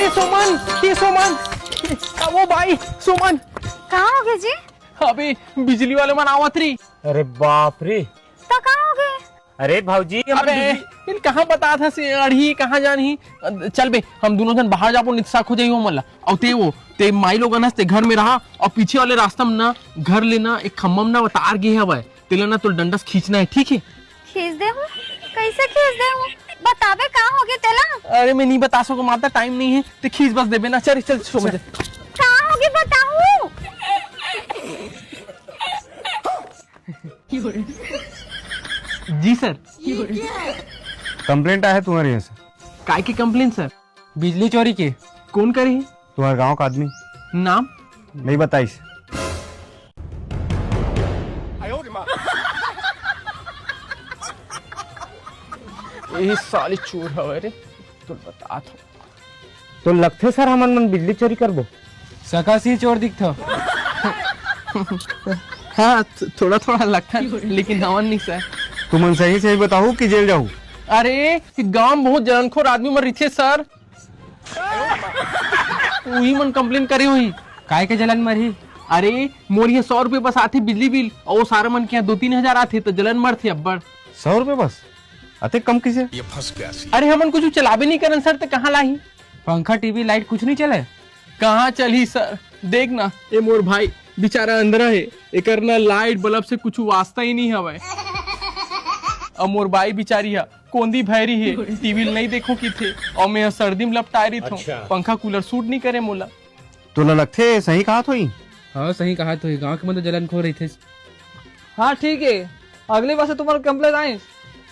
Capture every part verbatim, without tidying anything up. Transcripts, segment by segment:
ए सुमन, ए सुमन, अबो भाई, सुमन। का होगे जी? अबे बिजली वाले मन आवत रही। अरे बाप रे। त का होगे? अरे भाऊजी, हमर अबे बिजली इन कहाँ बतात हस, अड़ही कहाँ जानही? चल बे, हम दूनों झन बाहर जाबो, नित साख हो जाही ओमन ला। अउ ते वो, ते माई लोगन हस, ते घर में रहा, अउ पीछे वाले रास्ता में ना, घर ले ना, एक खम्भा में ना, तार गे हवय। तेला ना तोर डंडा से खींचना है, ठीक है? खींच दे हूँ? कैसे खींच दे हूँ? बताबे का होगे तेला? अरे मैं नहीं बता सकूँ माता, टाइम नहीं है, ते खींच बस देबे ना। चल चल, सो मजा। का होगे बताहूँ? जी सर। कंप्लेंट आया है तुम्हारे यहाँ से। काय की कंप्लेंट सर? बिजली चोरी के। कौन करे? तुम्हारे गांव का आदमी। नाम? नहीं बताइस। यही साली चोर हवे रे, तो बता दो। तो लगथे सर हमन मन बिजली चोरी करबो? सका सी चोर दिखथो। हाँ, थ-, थोड़ा थोड़ा लगता है, लेकिन हवन नहीं सर। तुमन सही सही बताहू कि जेल जाहू? अरे, गांव में बहुत जलनखोर आदमी मन रहिथे सर। उही मन कंप्लेन करे होही। काय के जलन मरही? अरे, मोर ये सौ रुपये बस आथे बिजली बिल, अउ वो सारा मन के यहाँ दो तीन हजार आथे, तो जलन मरथे अब्बड़। सौ रुपये बस? अतेक कम कइसे? ये फंस गया सी। अरे, हमन कुछ चलाबे नहीं करन सर, तो कहाँ लाही? पंखा, टीवी, लाइट कुछ नहीं चले? कहाँ चलही सर? देख ना, ये मोर भाई बेचारा अंधरा है, एकर ना लाइट बल्ब से कुछ वास्ता ही नहीं हवय। अब मोर बाई बिचारी हा कोंदी भैरी हे, टीवी ल नइ देखो किथे, अउ मैं ह सर्दी म लपटाए रहिथों। अच्छा। पंखा कूलर सूट नइ करे मोला। तोला लगथे सही कहत होही? हाँ, सही कहत होही, गाँव के मन तो जलन खो रहिथे। हाँ, ठीक है, अगली बार से तुम्हारा कंप्लेन आए,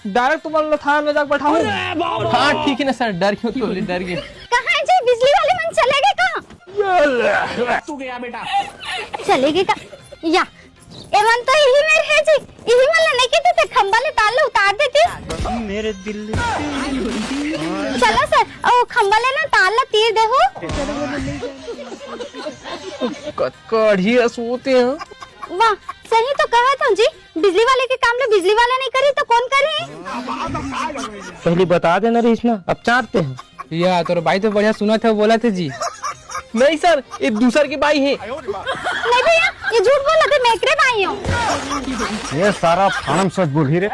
डायरेक्ट तुम्हारा थाना ले जाके बैठाऊँ। हाँ, ठीक है ना सर, डर क्यों तो डर गए। कहाँ है जी, बिजली वाले मन चले गए का? तू गया बेटा। चले गए का? या एमन तो इही मेर हे जी, इही मन ल नइ कहिते ते खंभा ले तार ल उतार देतिस। मेरे दिल। चलो सर, ओ खंभा ले ना तार ल तीर देहू। कतका अड़ही अस होते हैं। वाह, सही तो कहत हूँ जी, बिजली वाले के काम ल बिजली वाला नइ करी तो कोन करी? पहली बता देना रहिस ना, अब चाटते हैं। या तोर बाई तो बढ़िया सुनत हे, बोलत हे जी। नहीं सर, ये दूसर के बाई हे। नहीं भैया, ये झूठ बोलत हे, मैं एकरे बाई हूँ। ये सारा फार्म सच बोलही रे।